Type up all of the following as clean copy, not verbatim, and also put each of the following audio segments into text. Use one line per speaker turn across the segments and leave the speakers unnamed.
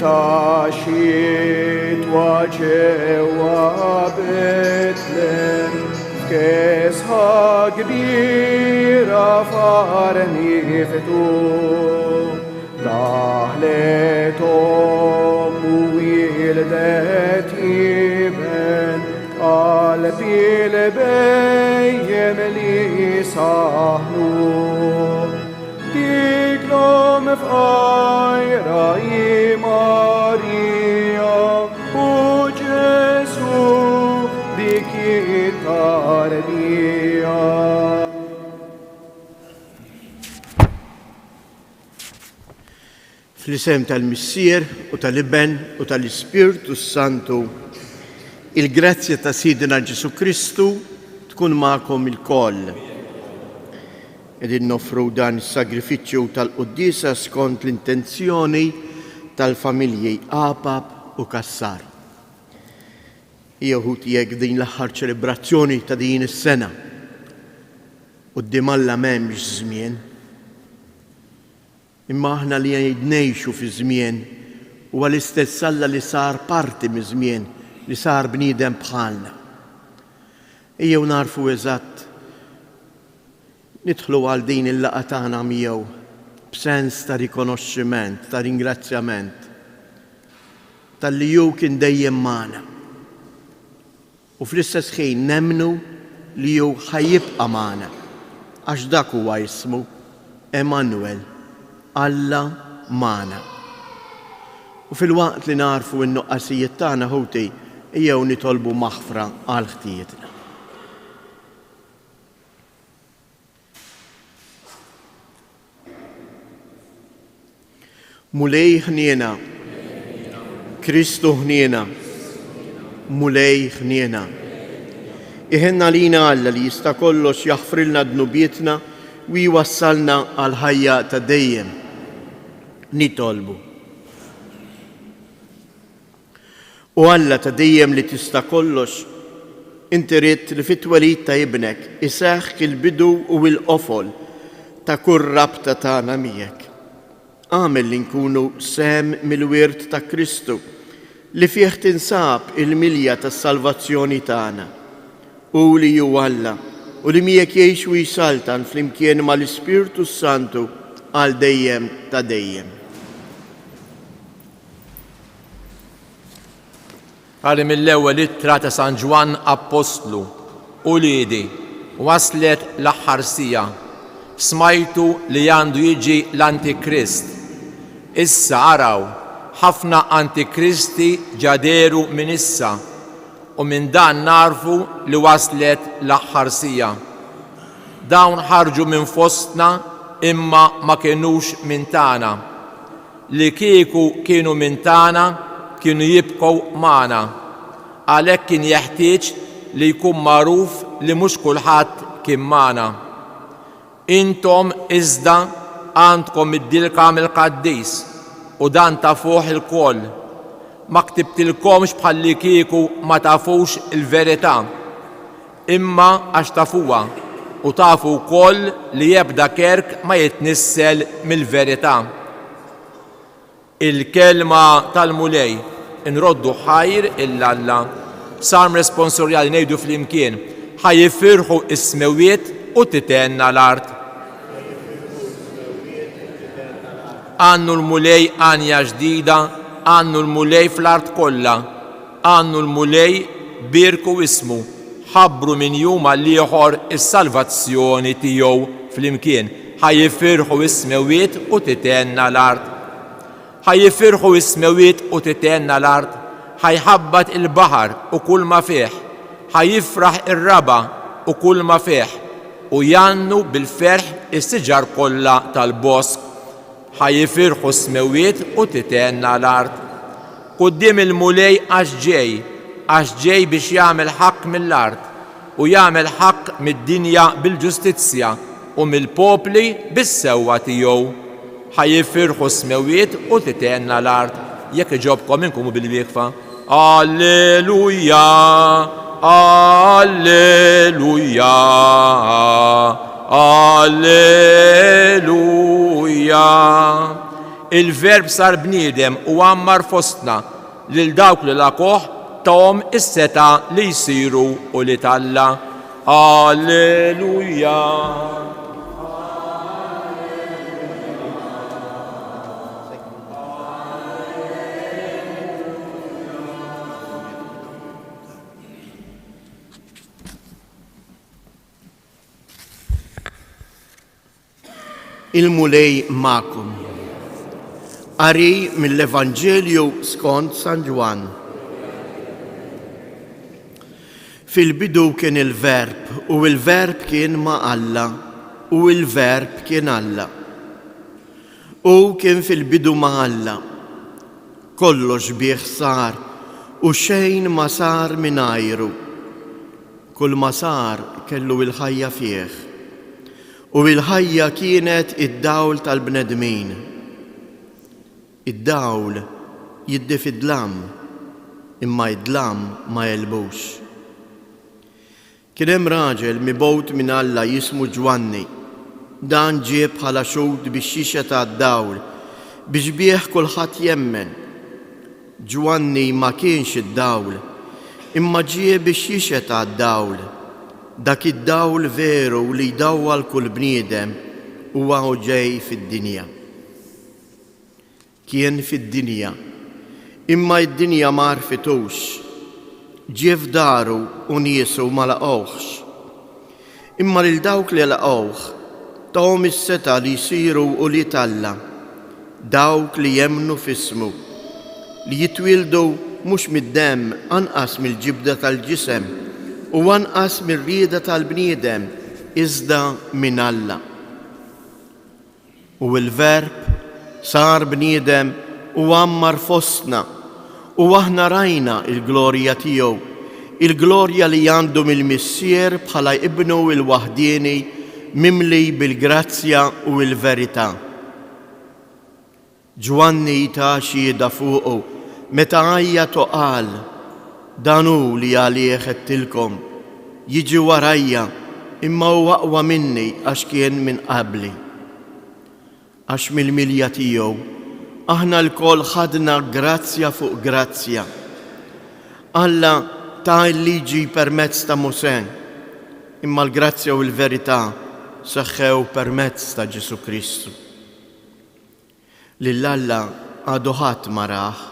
ta' xitwa ġewwa Betlem f'kesħa kbira f'għar miftuħ. Daħlet omm u wildet iben qalb il-bhejjem li saħnu. Dik l-omm fqajra hi Marija u Ġesù dik it-tarbija.
Fl-isem tal-Missier u tal-Iben u tal-Ispirtu s-Santu, il-grazzja ta' Sidna Ġesù Kristu tkun magħkom ilkoll. Qegħdin noffru dan is-sagrifiċċju tal-quddiesa skont l-intenzjoni tal-familji Apap u Cassar. Hija ħuti jekk din l-aħħar ċelebrazzjoni ta' din is-sena. Quddiem Alla m'hemmx żmien. Imma aħna li ngħixu fi żmien, huwa l-istess Alla li sar parti miż-żmien, li sar bniedem bħalna. Ejjew nagħrfu eżatt nidħlu għal din il-laqgħa tagħna miegħu b'sens ta' rikonoxximent, ta' ringrazzjament talli hu kien dejjem magħna. U fl-istess ħin nemmnu li hu ħa jibqa' magħna, għax dak huwa ismu, Emmanuel, Alla magħna. U filwaqt li nagħrfu n-nuqqasijiet tagħna, ħuti, ejjew nitolbu maħfra għal ħtijietna. Mulej ħniena. Kristu ħniena. Mulej ħniena. Iħenna lina Alla li jista' kollox jaħfrilna dnubietna u jwassalna għal ħajja ta' dejjem. Nitolbu. O Alla ta' dejjem li tista' kollox, inti ridt li fit-twelid ta' Ibnek iseħħ il-bidu u l-qofol ta' kull rabta tagħna miegħek. Agħmel li nkunu sehem mill-wirt ta' Kristu, li fih tinsab il-milja tas-salvazzjoni tagħna. Hu li hu Alla, u li miegħek jgħix u jsaltan flimkien mal-Ispirtu s-Santu għal dejjem ta' dejjem.
Qari mill-ewwel ittra ta' San Ġwann Appostlu, Uliedi, waslet l-aħħar siegħa. Smajtu li għandu jiġi l-Antikrist. Issa araw, ħafna antikristi ġa dehru minn issa, u minn dan nagħrfu li waslet l-aħħar siegħa. Dawn ħarġu minn fostna imma ma kinux minn tagħna. Li kieku kienu minn tagħna, kienu jibqgħu magħna. Għalhekk kien jeħtieġ li jkun magħruf li mhux kulħadd kien magħna. Intom, iżda, għandkom id-dilka mill-Qaddis, u dan tafuh ilkoll. Ma ktibtilkomx bħallikieku ma tafux il-verità. Imma għax tafuha, u tafu wkoll li ebda kerk ma jitnissel mill-verità. Il-Kelma tal-Mulej, inroddu ħajr 'il Alla. Salm responsorjali ngħidu flimkien, Ħa jifirħu s-smewwiet u tithenna l-art. Għannu l-Mulej għanja ġdida, għannu l-Mulej fl-art kollha. Għannu l-Mulej, bierku ismu, ħabbru minn jum għall-ieħor is-salvazzjoni tiegħu flimkien. Ħa jifirħu s-smewwiet u tithenna l-art. Ħa jifirħu s-smewwiet u tithenna l-art, ħa jħabbat il-baħar u kulma fih, ħa jifraħ ir-raba' u kulma fih, u jgħannu bil-ferħ is-siġar kollha tal-bosk. Ħa jifirħu s-smewwiet u tithenna l-art. Quddiem il-Mulej għax ġej, għax ġej biex jagħmel ħaqq mill-art, u jagħmel ħaqq mid-dinja bil-ġustizzja u mill-popli bis-sewwa tiegħu. Ħa jifirħu s-smewwiet u tithenna l-art. Jekk iġobkom inqumu bil-wieqfa. Alleluja, Alleluja, Alleluja. Il-Verb sar bniedem u għammar fostna, lil dawk li laqgħuh tahom is-setgħa li jsiru ulied Alla. Alleluja.
Il-Mulej magħkom. Qari mill-Evanġelju skont San Ġwann. Fil-bidu kien il-Verb, u l-Verb kien ma' Alla, u l-Verb kien Alla. Hu kien fil-bidu ma' Alla. Kollox bih sar, u xejn ma sar mingħajru. Kulma sar kellu l-ħajja fih. U l-ħajja kienet id-dawl tal-bnedmin. Id-dawl jiddi fid-dlam, imma d-dlam ma għelbux. Kien hemm raġel mibgħut minn Alla jismu Ġwanni. Dan ġie bħala xhud biex jixhed għad-dawl, biex bih kulħadd jemmen. Ġwanni ma kienx id-dawl, imma ġie biex jixhed għad-dawl. Dak id-dawl veru li jdawwal kull bniedem huwa u ġej fid-dinja. Kien fid-dinja, imma d-dinja ma għarfitux. Ġie f'daru u niesu ma laqgħuhx. Imma lil dawk li laqgħuh, tahom is-setgħa li jsiru ulied Alla, dawk li jemmnu f'ismu, li jitwieldu mhux mid-demm anqas mill-ġibda tal-ġisem u anqas mir-rieda tal-bniedem, iżda minn Alla. U l-Verb sar bniedem u għammar fostna, u aħna rajna l-glorja tiegħu, il-glorja li għandu mill-Missier bħala Ibnu l-waħdieni mimli bil-grazzja u l-verità. Ġwanni ta xhieda fuqu meta għajjat u qal, Dan hu li għalih għedtilkom, 'Jiġi warajja, imma hu aqwa minni għax kien minn qabli. Għax mill-milja tiegħu aħna lkoll ħadna grazzja fuq grazzja. Alla ta l-liġi permezz ta' Mosè, imma l-grazzja u l-verità seħħew permezz ta' Ġesù Kristu. Lil Alla għadu ħadd ma rah,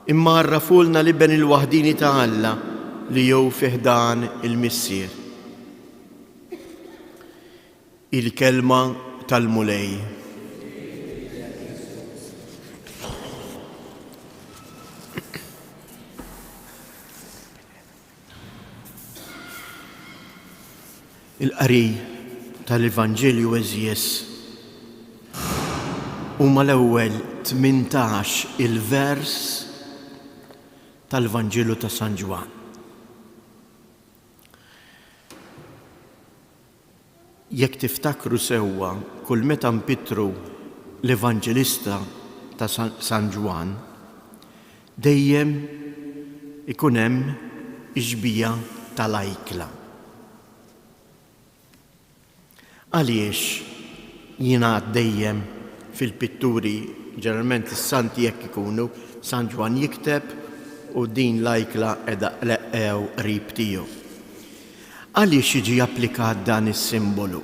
imma għarrafulna l-Iben il-waħdieni ta' Alla li hu fi ħdan il-Missier. Il-Kelma tal-Mulej. Il-qari tal-Evanġelju għeżież huma l-ewwel 18 il-vers tal-Vanġelu ta' San Ġwann. Jekk tiftakru sewwa kull meta npittru l-Evanġelista ta' San Ġwann, dejjem ikun hemm ix-xbieha tal-ajkla. Għaliex jingħad dejjem fil-pitturi, ġeneralment is-santi hekk ikunu, San Ġwann jikteb u din l-ajkla qiegħda qleqqew qrib tiegħu. Għaliex jiġi applikat dan is-simbolu?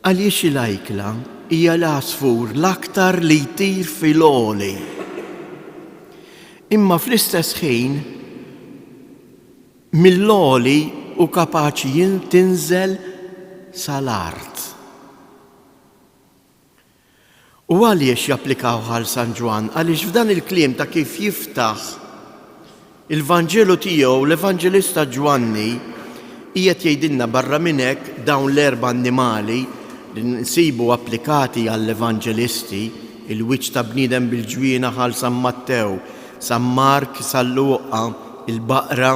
Għaliex il-ajkla hija l-għasfur l-aktar li jtir fil-għoli. Imma fl-istess ħin mill-għoli hu kapaċi tinżel sal-art. U għaliex japplikawh għal San Ġwann? Għaliex f'dan il-kliem ta' kif jiftaħ il-Vanġelu tiegħu l-Evanġelista Ġwanni qiegħed jgħidilna barra minn hekk dawn l-erba' annimali li nsibu applikati għall-Evanġelisti, il-wiċċ ta' bniedem bil-ġwienaħ għal San Mattew, San Mark, San Luqa, il-baqra,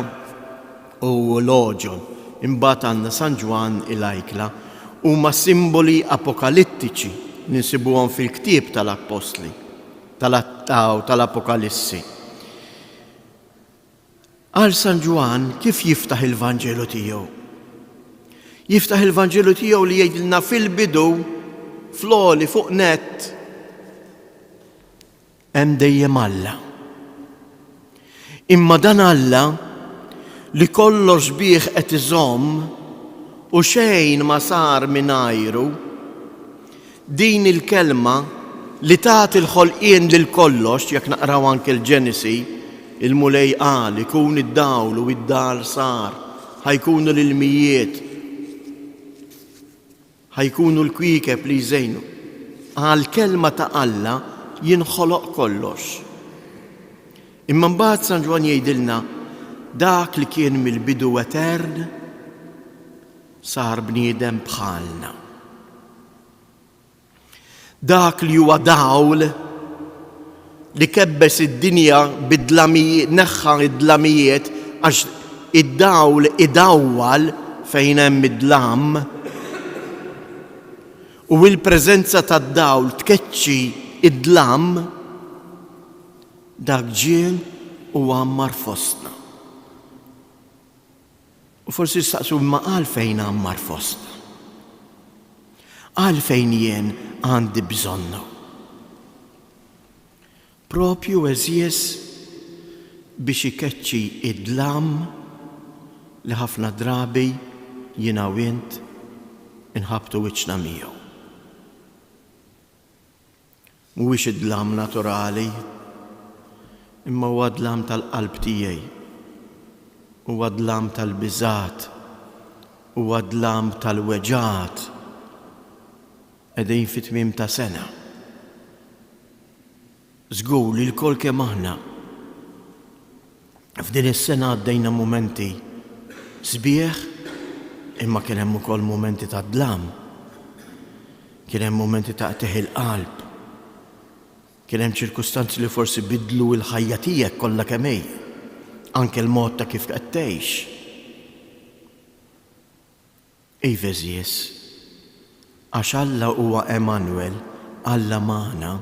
u l-għoġol, imbagħad għandna San Ġwann il-ajkla, huma simboli apokalittiċi li nsibuhom fil-ktieb tal-Appostli, tal-Apokalissi. Għal San Ġwann kif jiftaħ il-Vanġelu tiegħu? Jiftaħ il-Vanġelu tiegħu li jgħidilna fil-bidu, fl-għoli fuq nett. Hemm dejjem Alla. Imma dan Alla li kollox bih qed iżomm u xejn ma sar mingħajru, din il-kelma li tat il-ħolqien lil kollox, jekk naqraw anke l-Ġenesi, il-Mulej qal ikun id-dawl u id-dar sar, ħa jkunu l-ilmijiet, Ħa jkunu l-kwiekeb li jżejnu. Għall-kelma ta' Alla jinħoloq kollox. Imma mbagħad San Ġwann jgħidilna dak li kien mill-bidu etern sar bniedem bħalna. Dak li huwa dawl li kebbes id-dinja bid-dlamijiet, neħħa id-dlamijiet għax id-dawl idawwal fejn hemm id-dlam. U il-preżenza tad-dawl tkeċċi id-dlam, dak ġie u għammar fostna. U forsi tistaqsu imma għalfejn għammar fostna? Għalfejn jien għandi bżonnu? Propju għeżież biex ikeċċi id-dlam li ħafna drabi jiena u int inħabbtu wiċċna miegħu. Mhuwiex id-dlam naturali, imma huwa d-dlam tal-qalb tiegħi. Huwa d-dlam tal-biżgħat. Huwa d-dlam tal-weġgħat. Qegħdin fi tmiem ta' sena. Żgur li lkoll kemm aħna f'din is-sena għaddejna mumenti sbieħ imma kien hemm ukoll mumenti ta' dlam. Kien hemm mumenti ta' qtigħ il-qalb. Kien hemm ċirkustanzi li forsi biddlu l-ħajja tiegħek kollha kemm hi, anke l-mod ta' kif qed tgħix. Iva għeżież, għax Alla huwa Emmanuel, Alla magħna.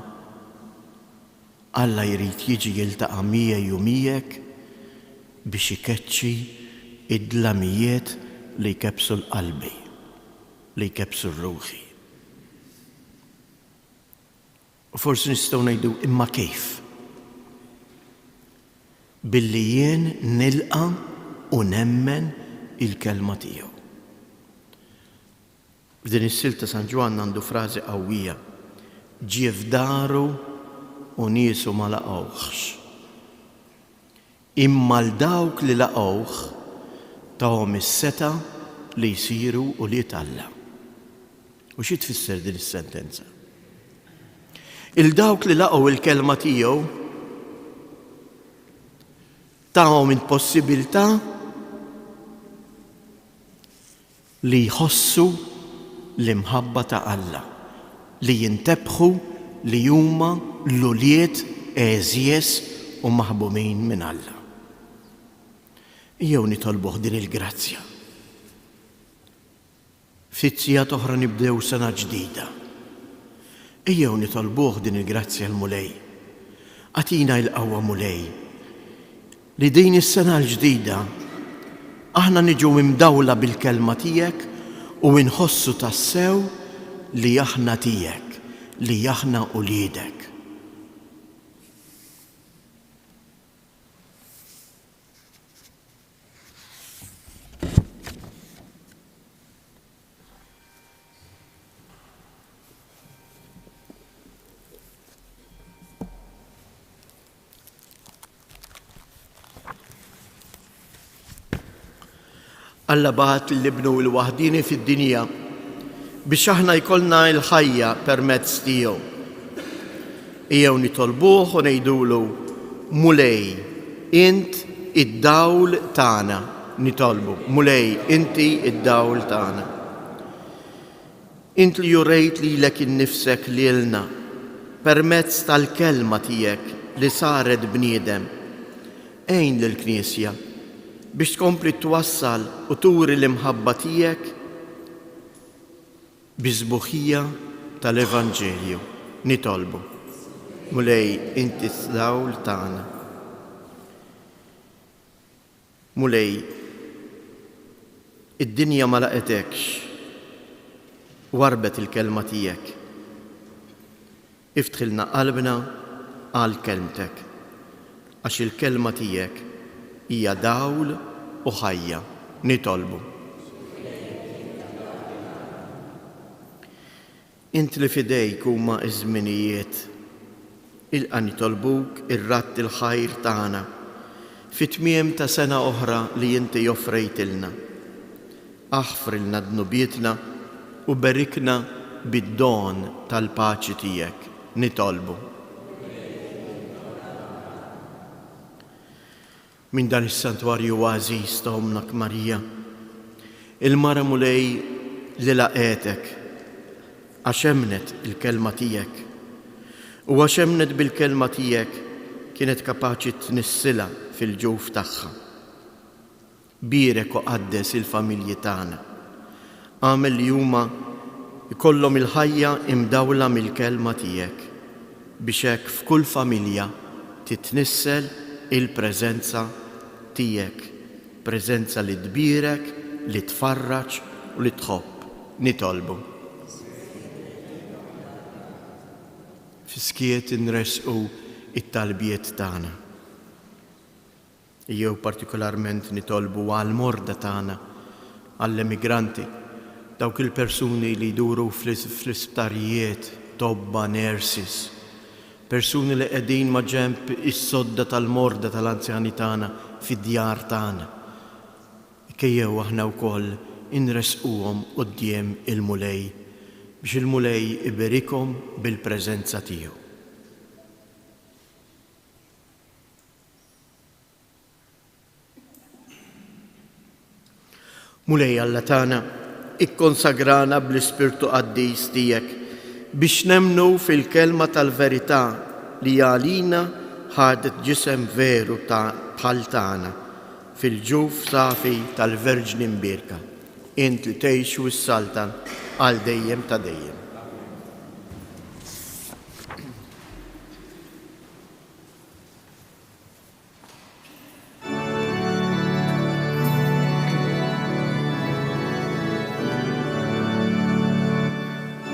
Alla jrid jiġi jiltaqa' miegħi u miegħek biex ikeċċi d-dlamijiet li jkebbsu l-qalbi, li jkebbsu r-ruħi. U forsi nistgħu ngħidu imma kif? Billi jien nilqa' u nemmen il-kelma tiegħu. F'din is-silta San Ġwann għandu frażi qawwija, Ġie f'daru u niesu ma laqgħuhx. Imma 'l dawk li laqgħuh tahom is-setgħa li jsiru ulied Alla. U xi tfisser din is-sentenza? Il dawk li laqgħu il-kelma tiegħu tahom il-possibilità Li jħossu l-imħabba ta' Alla, li jintebħu li huma l-ulied għeżież u maħbumin minn Alla. Ejjew nitolbuh din il-grazzja. Ftit sigħat oħra nibdew sena ġdida. Ejjew nitolbuh din il-grazzja l-Mulej. Agħtina il-qawwa Mulej li din is-sena l-ġdida aħna niġu imdawla bil-kelma tiegħek u inħossu tassew li aħna tiegħek, li aħna uliedek. Alla bagħat lil Ibnu l-waħdieni fid-dinja biex aħna jkollna l-ħajja permezz tiegħu. Ejjew nitolbuh u ngħidulu, Mulej, int id-dawl tagħna. Nitolbu, Mulej, inti id-dawl tagħna. Int li urejt lilek innifsek lilna permezz tal-Kelma tiegħek li saret bniedem, għin lill-Knisja biex tkompli twassal u turi l-imħabba tiegħek bis-sbuħija tal-Evanġelju. Nitolbu. Mulej, inti d-dawl tagħna. Mulej, id-dinja ma laqgħetekx, warrbet il-kelma tiegħek. Iftħilna qalbna. għal kelmtek, għax il-kelma tiegħek hija dawl u ħajja. Nitolbu. Int li f'idejk huma ż-żminijiet, ilqa' nitolbuk ir-radd il-ħajr tagħna fit-tmiem ta' sena oħra li inti offrejtilna. Aħfrilna dnubietna u berikna bid-don tal-paċi tiegħek. Nitolbu. Minn dan is-santwarju għażiż ta' Ommnak Marija, il-mara Mulej li laqgħetek għax emmnet il-kelma tiegħek, u għax emmnet bil-kelma tiegħek kienet kapaċi tnissilha fil-ġuf tagħha. Bierek u qaddes il-familji tagħna. Agħmel li huma jkollhom il-ħajja imdawla mill-Kelma tiegħek, biex hekk f'kull familja titnissel il-preżenza tiegħek, preżenza li tbierek, li tfarraġ u li tħobb. Nitolbu. Fis-skiet inressqu t-talbiet tagħna. Ejjew partikolarment nitolbu għall-morda tagħna, għall-emigranti, dawk il-persuni li jduru fl-isptarijiet, tobba, nurses, persuni li qegħdin maġenb is-sodda tal-morda tal-anzjani tagħna fid-djar tagħna. Ejjew aħna wkoll inressquhom quddiem il-Mulej biex il-Mulej iberikhom bil-preżenza tiegħu. Mulej Alla tagħna, ikkonsagrana bl-Ispirtu Qaddis tiegħek biex nemmnu fil-kelma tal-verità li għalina ħadet ġisem veru ta' bħal tagħna fil-ġuf safi tal-Verġni Mbierka, int li tgħix u ssaltan għal dejjem ta' dejjem.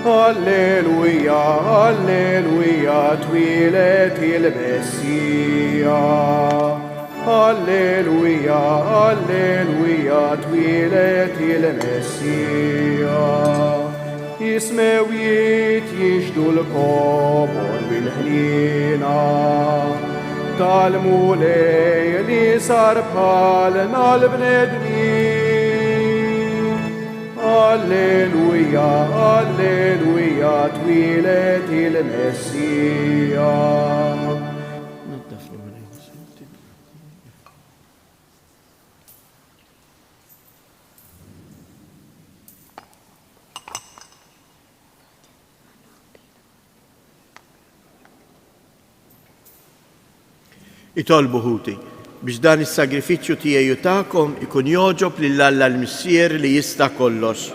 Alleluja, alleluja, twieled il-Messija. Alleluja, alleluja, twieled il-Messija. Is-smewwiet jixhdu l-kobor bil-ħniena tal-Mulej li sar bħalna l-bnedmin. Alleluja, alleluja, twieled il-Messija.
Itolbu ħuti biex dan is-sagrifiċċju tiegħi u tagħkom ikun jogħġob lil Alla l-Missier li jista' kollox.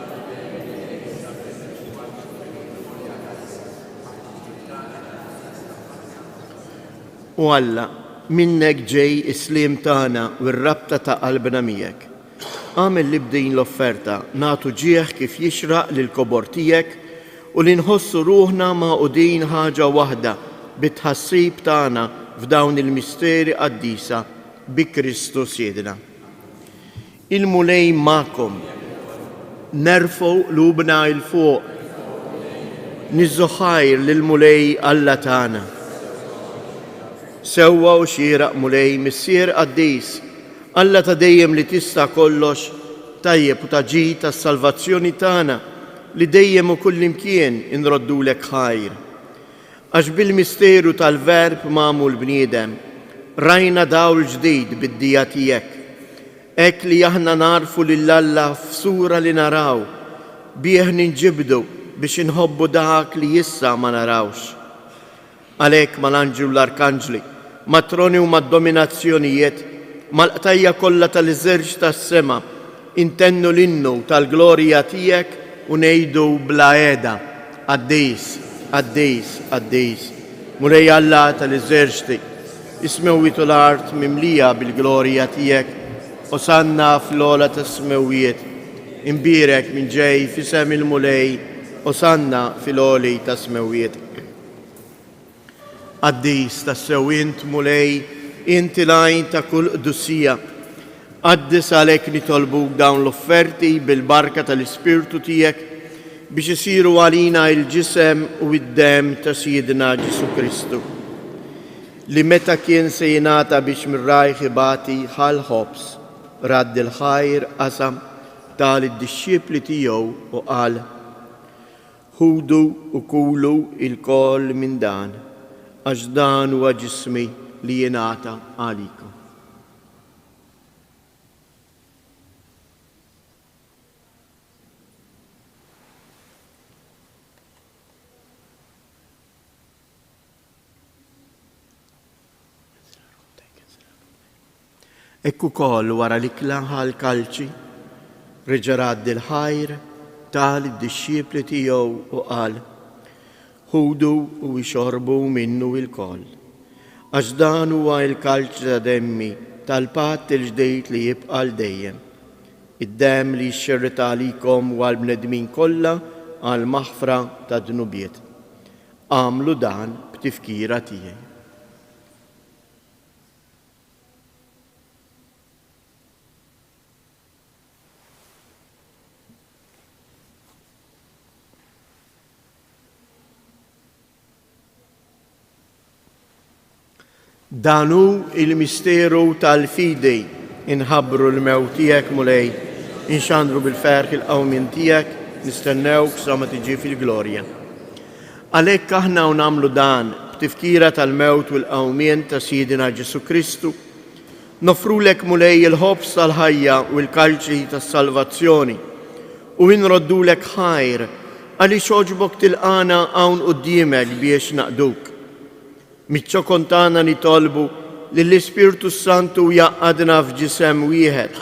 O Alla, minnek ġej is-sliem tagħna u r-rabta ta' qalbna miegħek. Agħmel li b'din l-offerta nagħtu ġieħ kif jixraq lill-kobor tiegħek u li nħossu ruħna magħqudin ħaġa waħda bit-tħassib tagħna f'dawn il-misteri qaddisa bi Kristu Sidna. Il-Mulej magħkom. Nerfgħu qlubna 'l fuq. Niżżu ħajr lill-Mulej Alla tagħna. Sewwa u xieraq Mulej, Missier qaddis, Alla ta' dejjem li tista' kollox, tajjeb u ta' ġid għas-salvazzjoni tagħna, li dejjem u kullimkien inroddulek ħajr. Għax bil-misteru tal-Verb magħmul bniedem, rajna dawl ġdid bid-dija tiegħek, hekk li aħna nagħrfu lil Alla f'sura li naraw, bih ninġibdu biex inħobbu dak li issa ma narawx. Għalhekk mal-anġli u l-arkanġli, mat-troni u mad-dominazzjonijiet, mal-qtajja' kollha tal-eżerċt tas-sema, intennu l-innu tal-glorja tiegħek u ngħidu bla heda, Qaddis, qaddis, qaddis, Mulej Alla tal-eżerċti, is-smewwiet u l-art mimlija bil-glorja tiegħek, Osanna fl-ogħla tas-smewwiet. Imbierek min ġej f'isem il-Mulej, Osanna fil-għoli tas-smewwiet. Qaddis tassew int, Mulej, int il-għajn ta' kull qdusija. Qaddis għalhekk nitolbuk dawn l-offerti bil-barka tal-Ispirtu tiegħek biex isiru għalina il-ġisem u d-demm ta' Sidna Ġesù Kristu, li meta kien se jingħata biex minn rajh ibati ħa l-ħobż, radd il-ħajr, qasam, ta lid-dixxipli tiegħu u qal, Ħudu u kulu ilkoll minn dan, għax dan huwa ġismi li jingħata għalikom. Hekk ukoll wara l-ikla ħa l-kalċi, reġa' radd il-ħajr, ta lid-dixxipli tiegħu u qal, Ħudu u ixorbu minnu ilkoll, għax dan huwa l-kalċi ta' demmi tal-patt il-ġdid li jibqa' għal dejjem, id-demm li jixxerred għalikom u għall-bnedmin kollha għall-maħfra tad-dnubiet. Agħmlu dan b'tifkira tiegħi. Dan hu il-misteru tal-fidi, inħabbru l-mewt tiegħek Mulej, inxandru bil-ferħ il-qawmien tiegħek, nistennewk sa ma tiġi fil-glorja. Għalhekk aħna u nagħmlu dan b'tifkira tal-mewt u l-qawmien ta' Sidina Ġesù Kristu, noffrulek Mulej il-ħobż tal-ħajja u l-kalċi tas-salvazzjoni u inroddulek ħajr għaliex għoġbok tilqagħna hawn quddiemek biex naqduk. Miċ-ċokon tagħna nitolbu li l-Ispirtu s-Santu jgħaqqadna f'ġisem wieħed,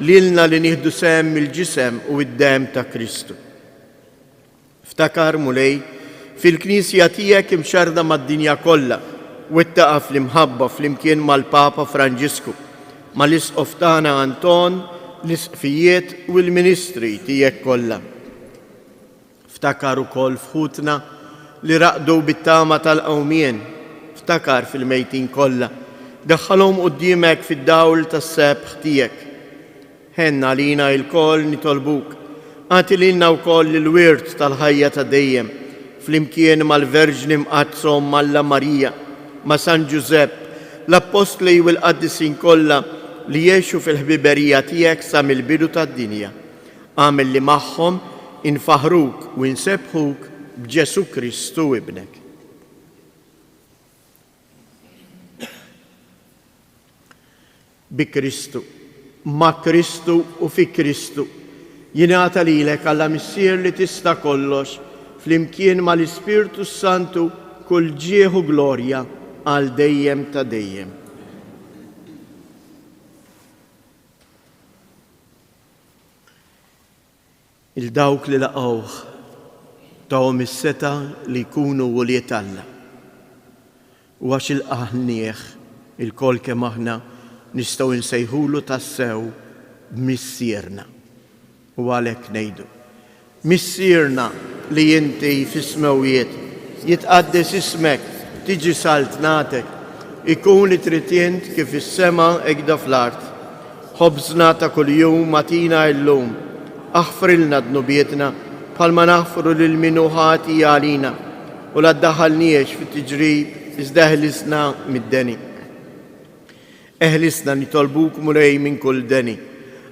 lilna li nieħdu sehem mill-ġisem u d-demm ta' Kristu. Ftakar, Mulej, fil-Knisja tiegħek imxerrda mad-dinja kollha, wettaqha fl-imħabba flimkien mal-Papa Franġisku, mal-Isqof tagħna Anton, l-Isqfijiet u l-ministri tiegħek kollha. Ftakar ukoll f'ħutna li raqdu bit-tama tal-qawmien, ftakar fil-mejtin kollha, daħħalhom quddiemek fid-dawl tas-sebħ tiegħek. Ħenn għalina ilkoll nitolbuk, agħti lilna wkoll il-wirt tal-ħajja ta' dejjem, flimkien mal-Verġni Mqaddsa Omm Alla Marija, ma' San Ġużepp, l-Appostli u l-qaddisin kollha li għexu fil-ħbiberija tiegħek sa mill-bidu tad-dinja. Agħmel li magħhom infaħħruk u nsebbħuk b'Ġesù Kristu Ibnek. Bi Kristu, ma' Kristu u fi Kristu, jingħata lilek Alla Missier li tista' kollox, flimkien mal-Ispirtu s-Santu kull ġieħ u glorja għal dejjem ta' dejjem. 'il dawk li laqgħuh, tahom is-setgħa li jkunu ulied Alla. U għax ilqaħnieh, ilkoll kemm aħna nistgħu nsejħulu tassew Missierna. U għalhekk ngħidu, Missierna li inti fis-smewwiet, jitqaddes ismek, tiġi saltnatek, ikun li trid int kif fis-sema hekda fl-art. Ħobżna ta' kuljum agħtina illum. Aħfrilna dnubietna, bħalma naħfru lil min hu ħati għalina, u la ddaħħalniex fit-tiġrib, iżda eħlisna mid-deni. Eħlisna nitolbuk Mulej minn kull deni.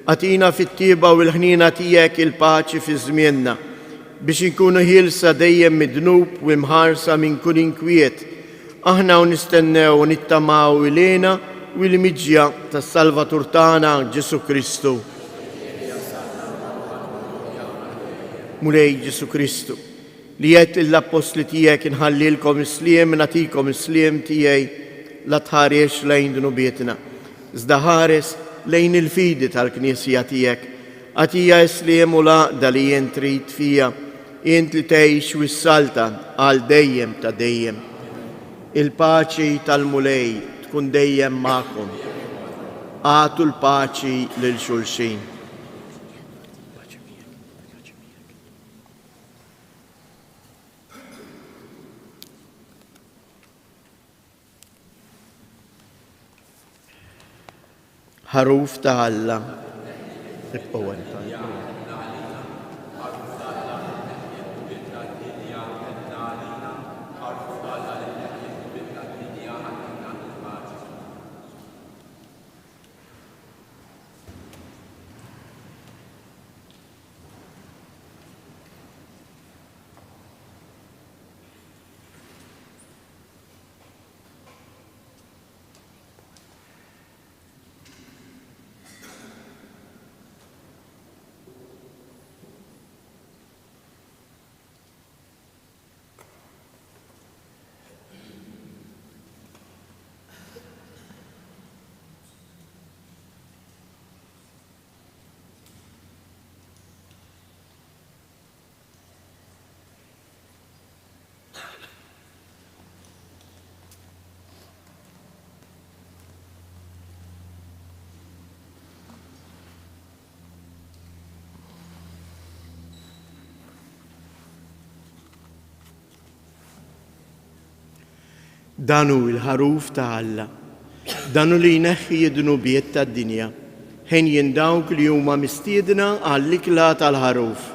Agħtina fit-tjieba u l-ħniena tiegħek il-paċi fi żmienna, biex inkunu ħielsa dejjem mid-dnub u imħarsa minn kull inkwiet, aħna u nistennew u nittamaw il-hena u l-miġja tas-Salvatur tagħna Ġesù Kristu. Mulej Ġesù Kristu, li għedt lill-appostli tiegħek inħallilkom is-sliem, nagħtikom is-sliem tiegħi, la tħaresx lejn dnubietna, iżda ħares lejn il-fidi tal-Knisja tiegħek. Agħtiha s-sliem u l-għaqda li int trid fiha, int li tgħix u ssaltan għal dejjem ta' dejjem. Il-paċi tal-Mulej tkun dejjem magħkom. Agħtu l-paċi lil xulxin. Ħaruf ta' Alla. Ibqgħu hemm. Dan hu l-ħaruf ta' Alla. Dan hu li jneħħi d-dnubiet tad-dinja. Henjin dawk li huma mistiedna għall-ikla tal-ħaruf.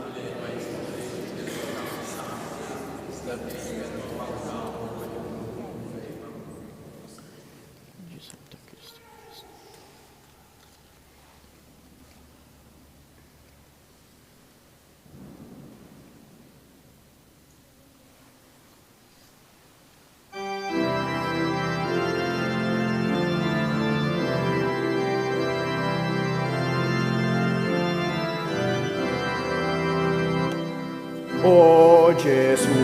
O Ġesu,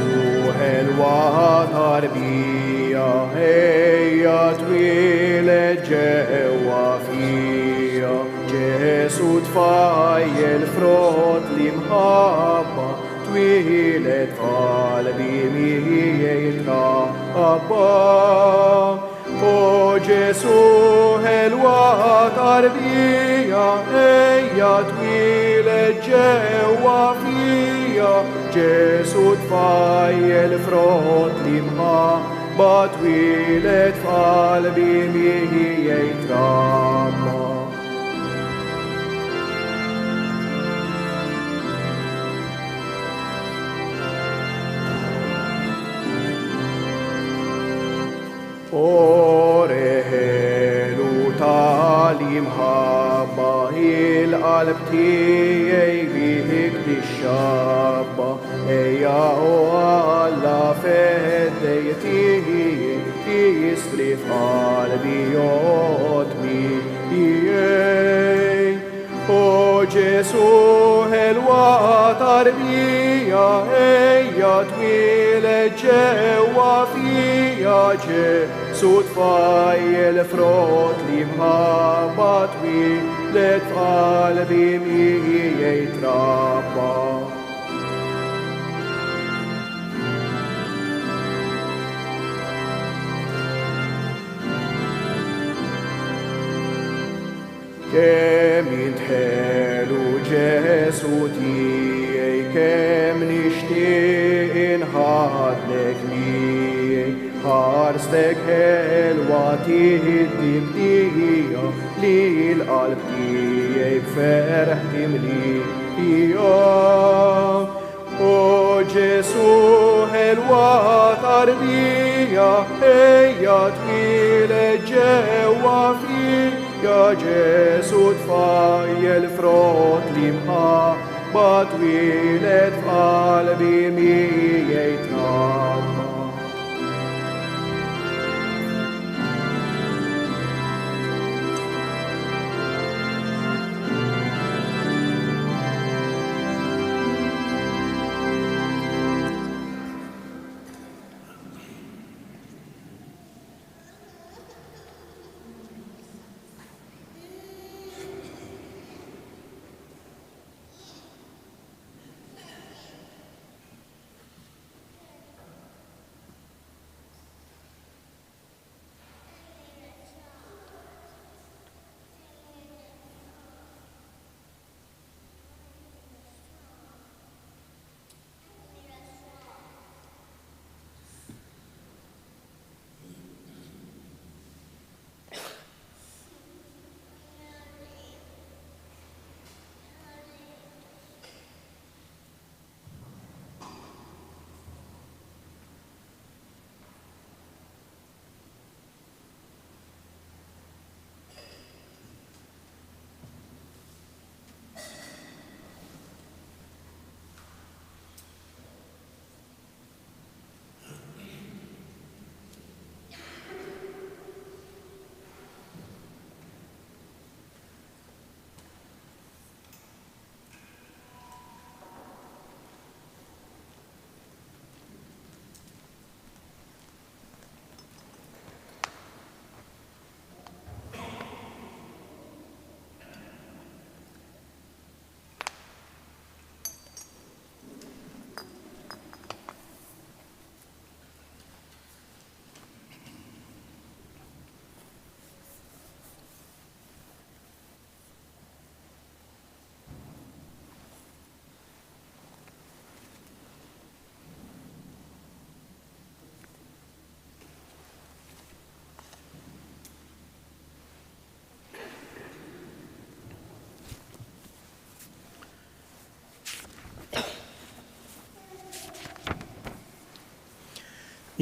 ħelwa tarbija, ejja twieled ġewwa fija. Ġesu tfajjel frott l-imħabba, Twieled f'qalbi miegħi trabba. O Ġesu ħelwa tarbija, ejja twieled ġewwa fija. Ġesu tfajjel frott l-imħabba, twieled f'qalbi miegħi trabba. O reħelu tal-imħabba il-qalb tiegħi bik tixxabba ejja o Alla feddej tiegħi jisri f'qalbi jotmi tiegħi. O Ġesu ħelwa tarbija, ejja twieled ġewwa fija. Ġesu tfajjel frott l-imħabba twieled f'qalbi miegħi trabba. Kemm int ħelu Ġesu tiegħi, kemm nixtieq inħaddnek miegħi. Ħarstek ħelwa tiddi bdija li l-qalb tiegħi b'ferħ timlija. O Ġesu ħelwa tarbija, ejja twieled ġewwa fija. Ġesu tfajjel frott l-imħabba twieled f'qalbi miegħi trabba.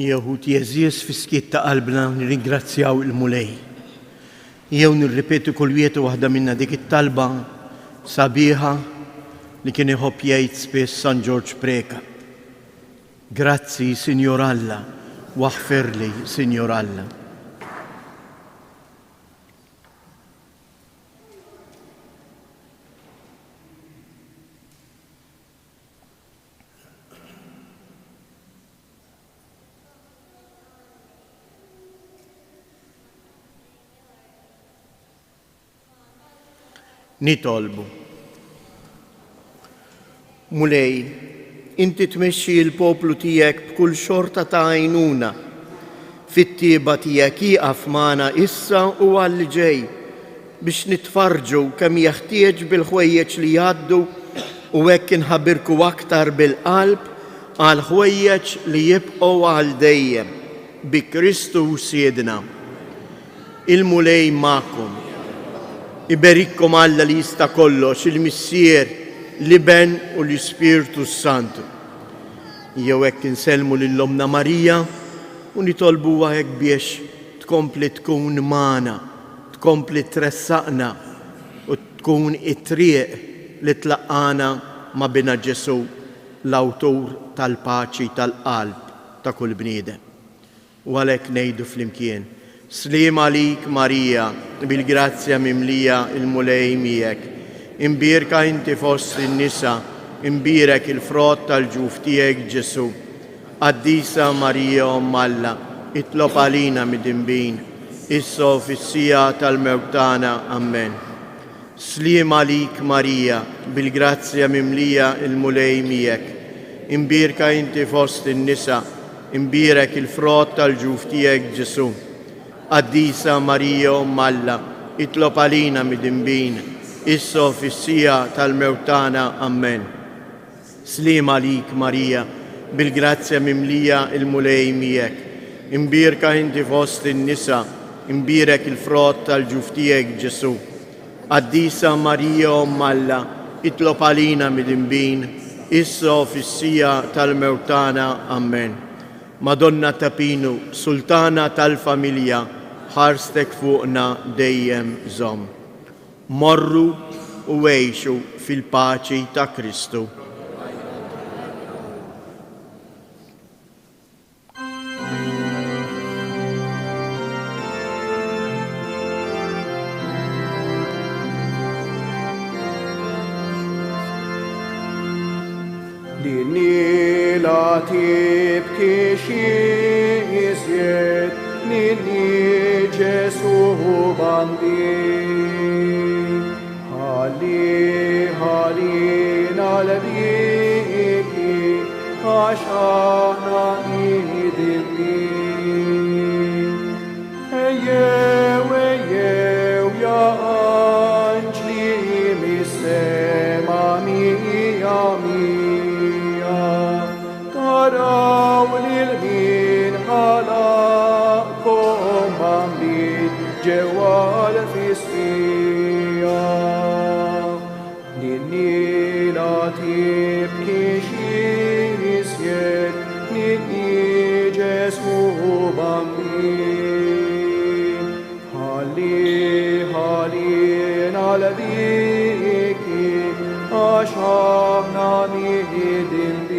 Jew ħuti għeżież fis-skiet ta' qalbna nirringrazzjaw il-Mulej. Jew nirripetu kull wieħed u waħda minna dik it-talba sabiħa li kien iħobb jgħid spiss San Ġorġ Preca. Grazzi, Sinjur Alla, waħfirli, Sinjur Alla. Nitolbu. Mulej, inti tmexxi l-poplu tiegħek b'kull xorta ta' għajnuna. Fit-tjieba tiegħek ieqaf magħna issa u għal li ġej, biex nitfarrġu kemm jeħtieġ bil-ħwejjeġ li jgħaddu u hekk inħabirku aktar bil-qalb għall-ħwejjeġ li jibqgħu għal dejjem. Bi Kristu Sidna. Il-Mulej magħkom. Iberikkom Alla li jista' kollox, il-Missier, l-Iben u l-Ispirtu s-Santu. Jew hekk insellmu lil Ommna Marija u nitolbuha hekk biex tkompli tkun magħna, tkompli tressaqna u tkun it-triq li tlaqqagħna ma' Binha Ġesù, l-awtur tal-paċi tal-qalb ta' kull bniedem. U għalhekk ngħidu flimkien, Sliem għalik Marija, bil-grazzja mimlija il-Mulej miegħek. Imbierka inti fost in-nisa, imbierek il-frott tal-ġuf tiegħek Ġesù. Qaddisa Marija Omm Alla, itlob għalina midinbin, issa u fis-siegħa tal-mewt tagħna. Ammen. Sliem għalik Marija, bil-grazzja mimlija il-Mulej miegħek. Imbierka inti fost in-nisa, imbierek il-frott tal-ġuf tiegħek Ġesù. Qaddisa Marija Omm Alla, itlob għalina midinbin, issa u fis-siegħa tal-mewt tagħna. Ammen. Sliem għalik Marija, bil-grazzja mimlija il-Mulej miegħek. Imbierka inti fost in-nisa, imbierek il-frott tal-ġuf tiegħek Ġesù. Qaddisa Marija Omm Alla, itlob għalina midinbin, issa u fis-siegħa tal-mewt tagħna. Ammen. Madonna ta' Pinu, Sultana tal-familja, ħarstek fuqna dejjem żomm. Morru u għixu fil-paċi ta' Kristu.
Ninni la tibki iżjed, ninni Ġesu bambin. Ħalli ħalina l-biki, għax aħna midinbin. Ejjew, ejjew, ja anġli mis-sema mija mija, taraw lil min ħalaqkom bambin ġewwa l-fisqija. Ninni la tibkix iżjed, ninni Ġesù Bambin. Ħalli ħalina l-biki, għax aħna midinbin.